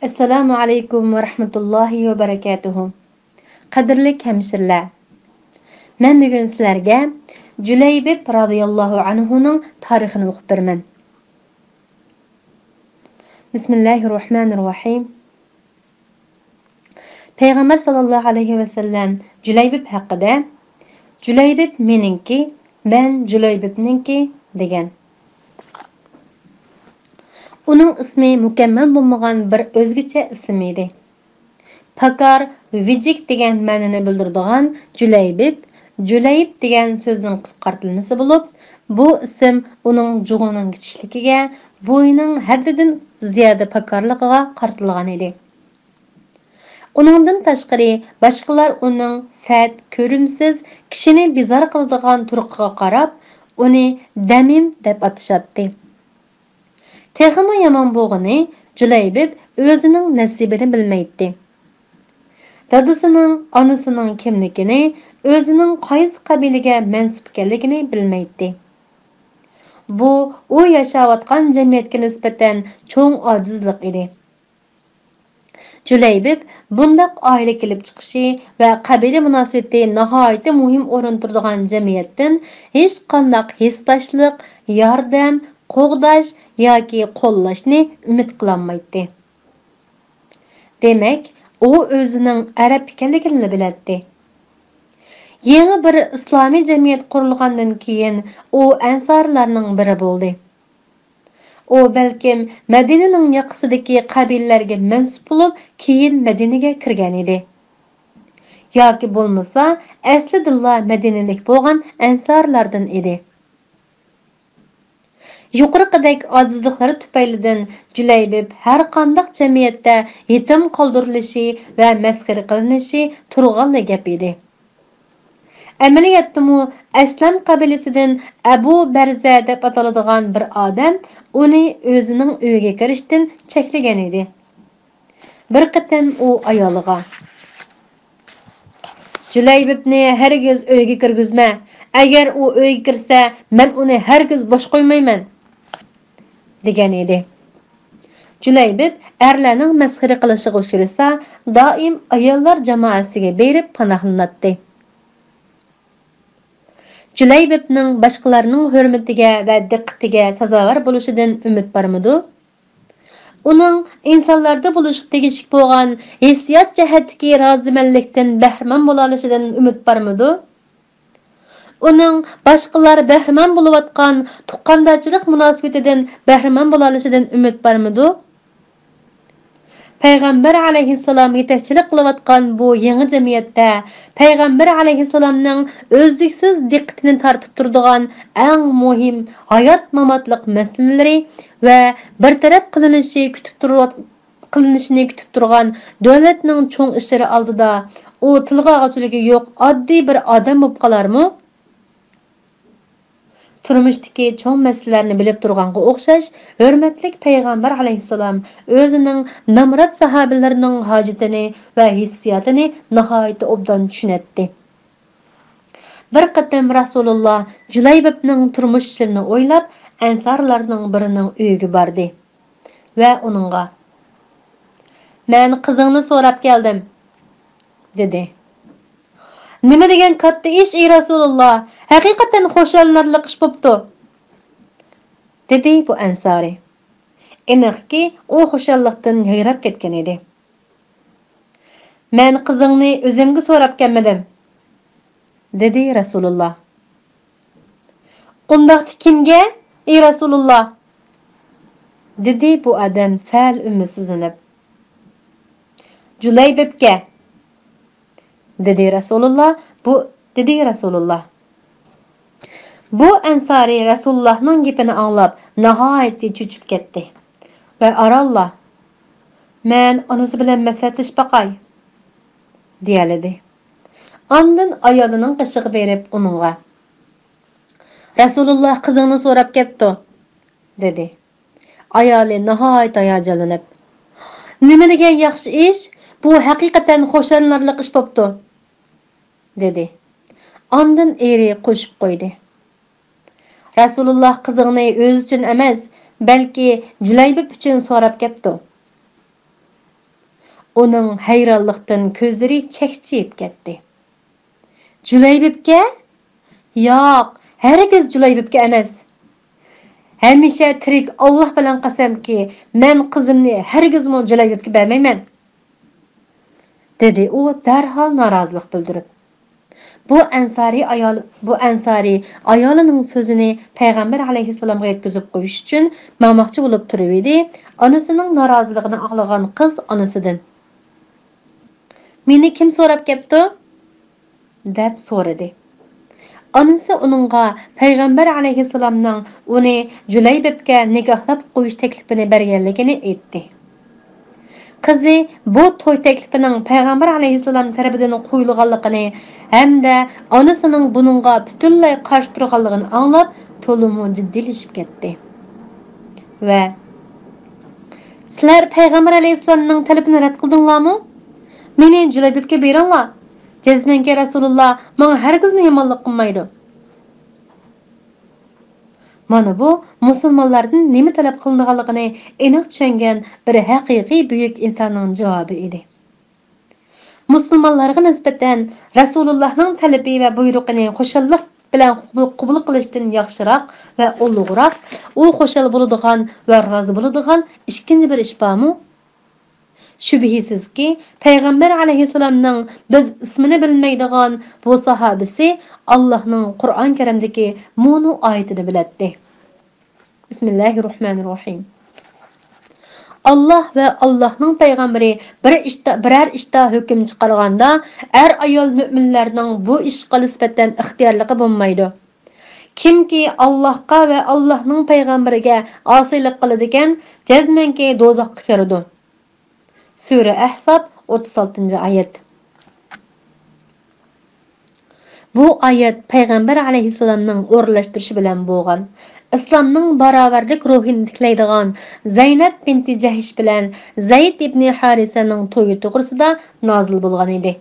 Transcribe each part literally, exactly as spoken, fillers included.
ئەسسالامۇ ئەلەيكۇم ۋە رەھمەتۇللاھى ۋە بەرەكاتۇھۇ. قەدىرلىك ھەمشىرىلەر، مەن بۈگۈن سىلەرگە جۈلەيبىب رازىياللاھۇ ئەنھۇنىڭ تارىخىنى ئوقۇپ بېرىمەن. بىسمىللاھىررەھمانىررەھىم. پەيغەمبەر ساللاللاھۇ ئەلەيھى ۋەسەللەم جۈلەيبىب ھەققىدە، «جۈلەيبىب مېنىڭكى، مەن جۈلەيبىبنىڭكى» دېگەن. ئۇنىڭ ئىسمى مۇكەممەل بولمىغان بىر ئۆزگىچە ئىسىم ئىدى. پاكار، ۋىجىك دېگەن مەنىنى بىلدۈرىدىغان جۈلەيبىب، جۈلەيب دېگەن سۆزنىڭ قىسقارتىلمىسى بولۇپ، بۇ ئىسىم ئۇنىڭ جۇغىنىڭ كىچىكلىكىگە، بويىنىڭ ھەددىدىن زىيادە پاكارلىقىغا قارىتىلغان ئىدى. ئۇنىڭدىن تاشقىرى، باشقىلار ئۇنىڭ سەت، كۆرۈمسىز، كىشىنى بىزار قىلىدىغان تۇرقىغا قاراپ، ئۇنى دەمىم دەپ ئاتىشاتتى. تېخىمۇ يامان بولغىنى، جۈلەيبىب ئۆزىنىڭ نەسىبىنى بىلمەيتتى. دادىسىنىڭ، ئانىسىنىڭ كىملىكىنى، ئۆزىنىڭ قايسى قەبىلىگە مەنسۇپ ئىكەنلىكىنى بىلمەيتتى. بۇ ئۇ ياشاۋاتقان جەمئىيەتكە نىسبەتەن چوڭ ئاجىزلىق ئىدى. جۈلەيبىب بۇنداق ئائىلە كېلىپ چىقىشى ۋە قەبىلە مۇناسىۋىتى ناھايىتى مۇھىم ئورۇن تۇرىدىغان جەمئىيەتتىن ھېچقانداق ھېسداشلىق، ياردەم، قوغداش ياكى قوللاشنى ئۈمىد قىلالمايتتى. دېمەك، ئۇ ئۆزىنىڭ ئەرەب ئىكەنلىكىنىلا بىلەتتى. يېڭى بىر ئىسلامىي جەمئىيەت قۇرۇلغاندىن كېيىن، ئۇ ئەنسارلارنىڭ بىرى بولدى. ئۇ بەلكىم مەدىنىنىڭ ياقىسىدىكى قەبىلىلەرگە مەنسۇپ بولۇپ، كېيىن مەدىنىگە كىرگەن ئىدى. ياكى بولمىسا، ئەسلىدىنلا مەدىنىلىك بولغان ئەنسارلاردىن ئىدى. يۇقىرىقىدەك ئاجىزلىقلىرى تۈپەيلىدىن جۈلەيبىب ھەرقانداق جەمئىيەتتە يېتىم قالدۇرۇلۇشى ۋە مەسخىرە قىلىنىشى تۇرغانلا گەپ ئىدى. ئەمەلىيەتتىمۇ ئەسلەم قەبىلىسىدىن ئەبۇ بەرزە دەپ ئاتىلىدىغان بىر ئادەم ئۇنى ئۆزىنىڭ ئۆيىگە كىرىشتىن چەكلىگەن ئىدى. بىر قېتىم ئۇ ئايالىغا، «جۈلەيبىبنى ھەرگىز ئۆيگە كىرگۈزمە، ئەگەر ئۇ ئۆيگە كىرسە، مەن ئۇنى ھەرگىز بوش قويمايمەن» دېگەن ئىدى. جۈلەيبىب ئەرلەرنىڭ مەسخىرە قىلىشىغا ئۇچرىسا، دائىم ئاياللار جامائەسىگە بېرىپ پاناھلىناتتى. جۈلەيبىبنىڭ باشقىلارنىڭ ھۆرمىتىگە ۋە دىققىتىگە سازاۋەر بولۇشىدىن ئۈمىد بارمىدۇ؟ ئۇنىڭ ئىنسانلاردا بولۇشقا تېگىشلىك بولغان ھېسسىيات جەھەتتىكى رازىمەنلىكتىن بەھرىمەن بولالىشىدىن ئۈمىد بارمىدۇ؟ ئۇنىڭ باشقىلار بەھرىمەن بولۇۋاتقان تۇغقاندارچىلىق مۇناسىۋىتىدىن بەھرىمەن بولالىشىدىن ئۈمىد بارمىدۇ؟ پەيغەمبەر ئەلەيھىسسالام يېتەكچىلىك قىلىۋاتقان بۇ يېڭى جەمئىيەتتە پەيغەمبەر ئەلەيھىسسالامنىڭ ئۈزلۈكسىز دىققىتىنى تارتىپ تۇرىدىغان ئەڭ مۇھىم ھايات-ماماتلىق مەسىلىلىرى ۋە بىر تەرەپ قىلىنىشى كۈتۈپ تۇرۇۋات-، قىلىنىشىنى كۈتۈپ تۇرغان دۆلەتنىڭ چوڭ ئىشلىرى ئالدىدا ئۇ تىلغا ئالغۇچىلىكى يوق ئاددىي بىر ئادەم بولۇپ قالارمۇ؟ تۇرمۇشتىكى چوڭ مەسىلىلەرنى بىلىپ تۇرغانغا ئوخشاش، ھۆرمەتلىك پەيغەمبەر ئەلەيھىسسالام ئۆزىنىڭ نامرات ساھابىلىرىنىڭ ھاجىتىنى ۋە ھېسسىياتىنى ناھايىتى ئوبدان چۈشىنەتتى. بىر قېتىم رەسۇلۇللا جۇلەيبىبنىڭ تۇرمۇش ئىشلىرىنى ئويلاپ، ئەنسارلارنىڭ بىرىنىڭ ئۆيىگە باردى ۋە ئۇنىڭغا، «مەن قىزىڭنى سوراپ كەلدىم» دېدى. «نېمە دېگەن كاتتا ئىش، ئى رەسۇلۇللا! ھەقىقەتەن خۇشاللىنارلىق ئىش بوپتۇ» دېدى بۇ ئەنسارى. ئېنىقكى، ئۇ خۇشاللىقتىن يايراپ كەتكەن ئىدى. «مەن قىزىڭنى ئۆزۈمگە سوراپ كەلمىدىم» دېدى رەسۇلۇللا. «ئۇنداقتا كىمگە، ئى رەسۇلۇللا؟» دېدى بۇ ئادەم سەل ئۈمىدسىزلىنىپ. «جۇلەيبىبكە» دېدى رەسۇلۇللا. بۇ، دېدى رەسۇلۇللا. بۇ ئەنسارى رەسۇلۇللاھنىڭ گېپىنى ئاڭلاپ ناھايىتى چۆچۈپ كەتتى ۋە ئارانلا، «مەن ئانىسى بىلەن مەسلىھەتلىشىپ باقاي» دېيەلىدى. ئاندىن ئايالىنىڭ قېشىغا بېرىپ ئۇنىڭغا، «رەسۇلۇللا قىزىڭنى سوراپ كەپتۇ» دېدى. ئايالى ناھايىتى ھاياجانلىنىپ، «نېمە دېگەن ياخشى ئىش! بۇ ھەقىقەتەن خۇشاللىنارلىق ئىش بوپتۇ» دېدى. ئاندىن ئېرى قوشۇپ قويدى، «رەسۇلۇللا قىزىڭنى ئۆزى ئۈچۈن ئەمەس، بەلكى جۇلەيبىب ئۈچۈن سوراپ كەپتۇ» ئۇنىڭ ھەيرانلىقتىن كۆزلىرى چەكچىيىپ كەتتى. جۇلەيبىبكە؟ ياق، ھەرگىز جۇلەيبىبكە ئەمەس. ھەمىشە تىرىك ئاللاھ بىلەن قەسەمكى، مەن قىزىمنى ھەرگىزمۇ جۇلەيبىبكە بەرمەيمەن، دېدى ئۇ دەرھال نارازىلىق بىلدۈرۈپ. بۇ ئەنسارىي ئايال، بۇ ئەنسارىي ئايالىنىڭ سۆزىنى پەيغەمبەر ئەلەيھىسسالامغا يەتكۈزۈپ قويۇش ئۈچۈن ماماقچى بولۇپ تۇرۇۋىدى. ئانىسىنىڭ نارازىلىقىنى ئاڭلىغان قىز ئانىسىدىن، «مېنى كىم سوراپ كەپتۇ؟» دەپ سورىدى. ئانىسى ئۇنىڭغا پەيغەمبەر ئەلەيھىسسالامنىڭ ئۇنى جۇلەيبىبكە نىكاھلاپ قويۇش تەكلىپىنى بەرگەنلىكىنى ئېيتتى. قىزى بۇ توي تەكلىپىنىڭ پەيغەمبەر ئەلەيھىسسالام تەرىپىدىن قويۇلغانلىقىنى ھەمدە ئانىسىنىڭ بۇنىڭغا پۈتۈنلەي قارشى تۇرغانلىقىنى ئاڭلاپ، تولىمۇ جىددىيلىشىپ كەتتى ۋە، «سىلەر پەيغەمبەر ئەلەيھىسسالامنىڭ تەلىپىنى رەت قىلدىڭلارمۇ؟ مېنى جۇلەيبىبكە بېرىڭلار. جەزمەنكى، رەسۇلۇللا ماڭا ھەرگىزمۇ يامانلىق قىلمايدۇ.» مانا بۇ مۇسۇلمانلاردىن نېمە تەلەپ قىلىنىدىغانلىقىنى ئېنىق چۈشەنگەن بىر ھەقىقىي بۈيۈك ئىنساننىڭ جاۋابى ئىدى. مۇسۇلمانلارغا نىسبەتەن رەسۇلۇللاھنىڭ تەلىپى ۋە بۇيرۇقىنى خۇشاللىق بىلەن قوبۇل، قوبۇل قىلىشتىن ياخشىراق ۋە ئۇلۇغراق، ئۇ خۇشال بولىدىغان ۋە رازى بولىدىغان ئىككىنچى بىر ئىش بارمۇ؟ شۈبھىسىزكى، پەيغەمبەر ئەلەيھىسسالامنىڭ بىز ئىسمىنى بىلمەيدىغان بۇ ساھابىسى ئاللاھنىڭ قۇرئان كەرىمدىكى مۇنۇ ئايىتىنى بىلەتتى. بىسمىللاھىررەھمانىررەھىم. ئاللاھ ۋە ئاللاھنىڭ پەيغەمبىرى بىر ئىشتا، بىرەر ئىشتا ھۆكۈم چىقارغاندا، ئەر-ئايال مۆمىنلەرنىڭ بۇ ئىشقا نىسبەتەن ئىختىيارلىقى بولمايدۇ. كىمكى ئاللاھقا ۋە ئاللاھنىڭ پەيغەمبىرىگە ئاسىيلىق قىلىدىكەن، جەزمەنكى دوزاخقا كىرىدۇ. سۈرە ئەھزاب، ئوتتۇز ئالتىنچى ئايەت. بۇ ئايەت پەيغەمبەر ئەلەيھىسسالامنىڭ ئورۇنلاشتۇرۇشى بىلەن بولغان. ئىسلامنىڭ باراۋەرلىك روھىنى تىكلەيدىغان زەينەپ بىنتى جەھش بىلەن زەيد ئىبنى ھارىسەنىڭ تويى توغرىسىدا نازىل بولغان ئىدى.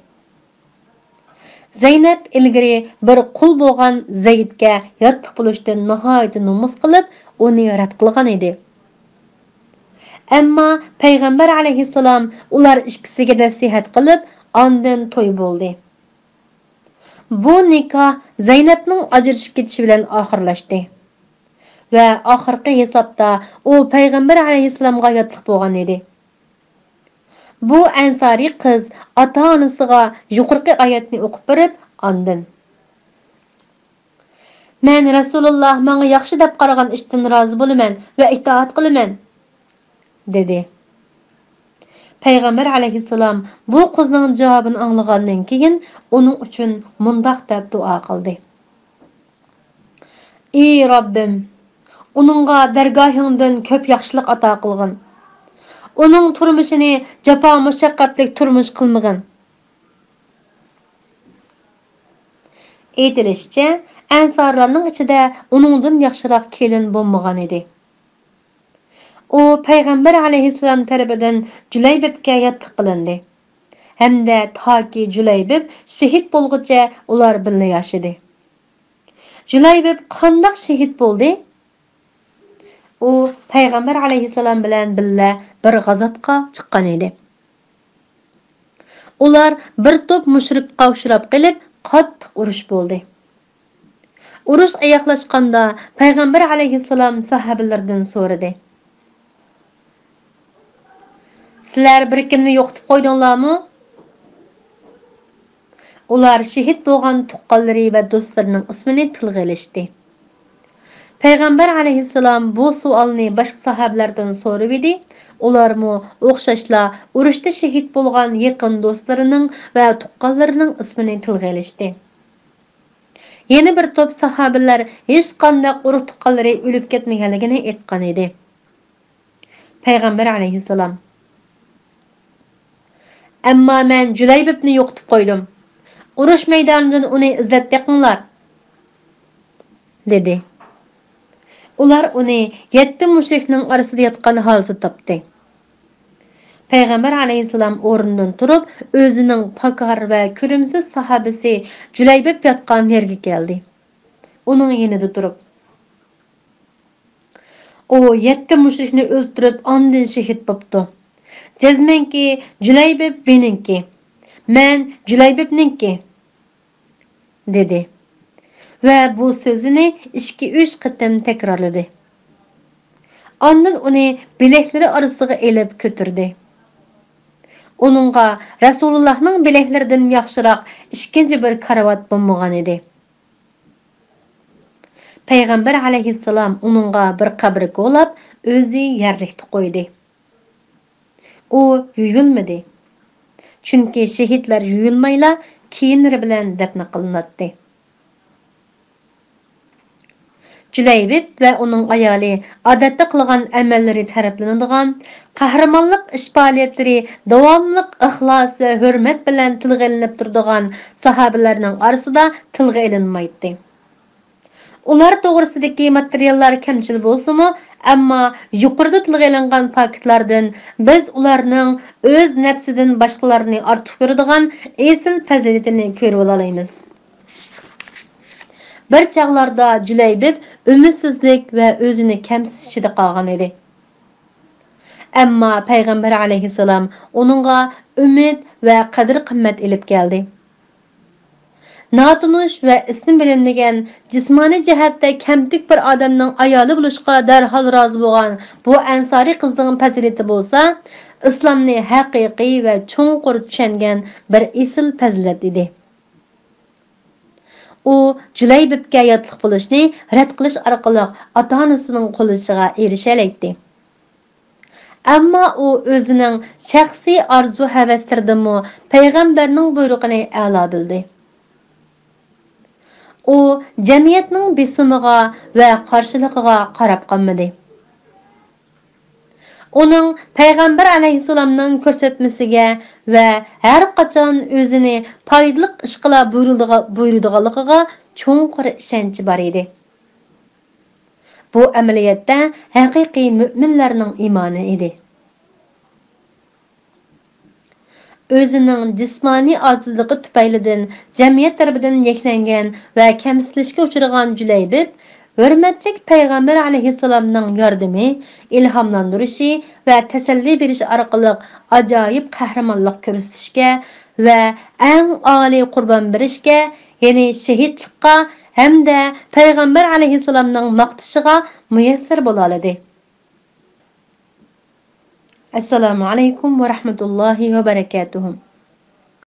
زەينەپ ئىلگىرى بىر قۇل بولغان زەيدكە ياتلىق بولۇشتىن ناھايىتى نومۇس قىلىپ، ئۇنى رەت قىلغان ئىدى. ئەمما پەيغەمبەر ئەلەيھىسسالام ئۇلار ئىككىسىگە نەسىھەت قىلىپ، ئاندىن توي بولدى. بۇ نىكاھ زەينەپنىڭ ئاجرىشىپ كېتىشى بىلەن ئاخىرلاشتى ۋە ئاخىرقى ھېسابتا ئۇ پەيغەمبەر ئەلەيھىسسالامغا ياتلىق بولغان ئىدى. بۇ ئەنسارىي قىز ئاتا-ئانىسىغا يۇقىرىقى ئايەتنى ئوقۇپ بېرىپ، ئاندىن، «مەن رەسۇلۇللا ماڭا ياخشى دەپ قارىغان ئىشتىن رازى بولىمەن ۋە ئىتائەت قىلىمەن» دېدى. پەيغەمبەر ئەلەيھىسسالام بۇ قىزنىڭ جاۋابىنى ئاڭلىغاندىن كېيىن، ئۇنىڭ ئۈچۈن مۇنداق دەپ دۇئا قىلدى: «ئى رەببىم، ئۇنىڭغا دەرگاھىڭدىن كۆپ ياخشىلىق ئاتا قىلغىن. ئۇنىڭ تۇرمۇشىنى جاپا-مۇشەققەتلىك تۇرمۇش قىلمىغىن.» ئېيتىلىشىچە، ئەنسارلارنىڭ ئىچىدە ئۇنىڭدىن ياخشىراق كېلىن بولمىغان ئىدى. ئۇ پەيغەمبەر ئەلەيھىسسالام تەرىپىدىن جۇلەيبىبكە ياتلىق قىلىندى ھەمدە تاكى جۇلەيبىب شېھىت بولغۇچە ئۇلار بىللە ياشىدى. جۇلەيبىب قانداق شېھىت بولدى؟ ئۇ پەيغەمبەر ئەلەيھىسسالام بىلەن بىللە بىر غازاتقا چىققان ئىدى. ئۇلار بىر توپ مۇشرىكقا ئۇچراپ قېلىپ، قاتتىق ئۇرۇش بولدى. ئۇرۇش ئاياغلاشقاندا، پەيغەمبەر ئەلەيھىسسالام ساھابىلىرىدىن سورىدى: «سىلەر بىر كىمنى يوقىتىپ قويدۇڭلارمۇ؟» ئۇلار شېھىت بولغان تۇغقانلىرى ۋە دوستلىرىنىڭ ئىسمىنى تىلغا ئېلىشتى. پەيغەمبەر ئەلەيھىسسالام بۇ سوئالنى باشقا ساھابىلەردىن سورىۋىدى، ئۇلارمۇ ئوخشاشلا ئۇرۇشتا شېھىت بولغان يېقىن دوستلىرىنىڭ ۋە تۇغقانلىرىنىڭ ئىسمىنى تىلغا ئېلىشتى. يەنە بىر توپ ساھابىلەر ھېچقانداق ئۇرۇق تۇغقانلىرى ئۆلۈپ كەتمىگەنلىكىنى ئېيتقان ئىدى. پەيغەمبەر ئەلەيھىسسالام: «ئەمما مەن جۇلەيبىبنى يوقىتىپ قويدۇم. ئۇرۇش مەيدانىدىن ئۇنى ئىزدەپ بېقىڭلار» دېدى. ئۇلار ئۇنى يەتتە مۇشرىكنىڭ ئارىسىدا ياتقان ھالىتىدە تاپتى. پەيغەمبەر ئەلەيھىسسالام ئورنىدىن تۇرۇپ، ئۆزىنىڭ پاكار ۋە كۆرۈمسىز ساھابىسى جۇلەيبىب ياتقان يەرگە كەلدى. ئۇنىڭ يېنىدا تۇرۇپ، «ئۇ يەتتە مۇشرىكنى ئۆلتۈرۈپ، ئاندىن شېھىت بوپتۇ. جەزمەنكى، جۈلەيبىب مېنىڭكى. مەن جۈلەيبىبنىڭكى. دېدى ۋە بۇ سۆزىنى ئىككى-ئۈچ قېتىم تەكرارلىدى. ئاندىن ئۇنى بىلەكلىرى ئارىسىغا ئېلىپ كۆتۈردى. ئۇنىڭغا رەسۇلۇللاھنىڭ بىلەكلىرىدىن ياخشىراق ئىككىنچى بىر كارىۋات بولمىغانىدى. پەيغەمبەر ئەلەيھىسسالام ئۇنىڭغا بىر قەبرە كولاپ، ئۆزى يەرلىكتە قويدى. ئۇ يۇيۇلمىدى. چۈنكى شېھىتلەر يۇيۇلمايلا كىيىملىرى بىلەن دەپنە قىلىناتتى. جۈلەيبىب ۋە ئۇنىڭ ئايالى ئادەتتە قىلغان ئەمەللىرى تەرىپلىنىدىغان، قەھرىمانلىق ئىش-پائالىيەتلىرى داۋاملىق ئىخلاس ۋە ھۆرمەت بىلەن تىلغا ئېلىنىپ تۇرىدىغان ساھابىلەرنىڭ ئارىسىدا تىلغا ئېلىنمايتتى. ئۇلار توغرىسىدىكى ماتېرىياللار كەمچىل بولسىمۇ، ئەمما يۇقىرىدا تىلغا ئېلىنغان پاكىتلاردىن بىز ئۇلارنىڭ ئۆز نەپسىدىن باشقىلارنى ئارتۇق كۆرىدىغان ئېسىل پەزىلىتىنى كۆرۈۋالالايمىز. بىر چاغلاردا جۈلەيبىب ئۈمىدسىزلىك ۋە ئۆزىنى كەمسىتىش ئىچىدە قالغان ئىدى. ئەمما پەيغەمبەر ئەلەيھىسسالام ئۇنىڭغا ئۈمىد ۋە قەدىر-قىممەت ئېلىپ كەلدى. ناتونۇش ۋە ئىسمى بىلىنمىگەن، جىسمانىي جەھەتتە كەمتۈك بىر ئادەمنىڭ ئايالى بولۇشقا دەرھال رازى بولغان بۇ ئەنسارىي قىزنىڭ پەزىلىتى بولسا، ئىسلامنى ھەقىقىي ۋە چوڭقۇر چۈشەنگەن بىر ئېسىل پەزىلەت ئىدى. ئۇ جۈلەيبىبكە ياتلىق بولۇشنى رەت قىلىش ئارقىلىق ئاتا-ئانىسىنىڭ قوللىشىغا ئېرىشەلەيتتى. ئەمما ئۇ ئۆزىنىڭ شەخسىي ئارزۇ-ھەۋەسلىرىدىنمۇ پەيغەمبەرنىڭ بۇيرۇقىنى ئەلا بىلدى. ئۇ جەمئىيەتنىڭ بېسىمىغا ۋە قارشىلىقىغا قاراپ قالمىدى. ئۇنىڭ پەيغەمبەر ئەلەيھىسسالامنىڭ كۆرسەتمىسىگە ۋە ھەر قاچان ئۆزىنى پايدىلىق ئىشقىلا بۇيرۇلىدىغا-، بۇيرۇيدىغانلىقىغا چوڭقۇر ئىشەنچى بار ئىدى. بۇ ئەمەلىيەتتە ھەقىقىي مۆمىنلەرنىڭ ئىمانى ئىدى. ئۆزىنىڭ جىسمانىي ئاجىزلىقى تۈپەيلىدىن جەمئىيەت تەرىپىدىن يەكلەنگەن ۋە كەمسىتىلىشكە ئۇچرىغان جۈلەيبىب، ھۆرمەتلىك پەيغەمبەر ئەلەيھىسسالامنىڭ ياردىمى، ئىلھاملاندۇرۇشى ۋە تەسەللى بېرىشى ئارقىلىق ئاجايىپ قەھرىمانلىق كۆرسىتىشكە ۋە ئەڭ ئالىي قۇربان بېرىشكە، يەنى شېھىتلىققا ھەمدە پەيغەمبەر ئەلەيھىسسالامنىڭ ماختىشىغا مۇيەسسەر بولالىدى. ئەسسالامۇ ئەلەيكۇم ۋە رەھمەتۇللاھى ۋە بەرەكاتۇھۇ.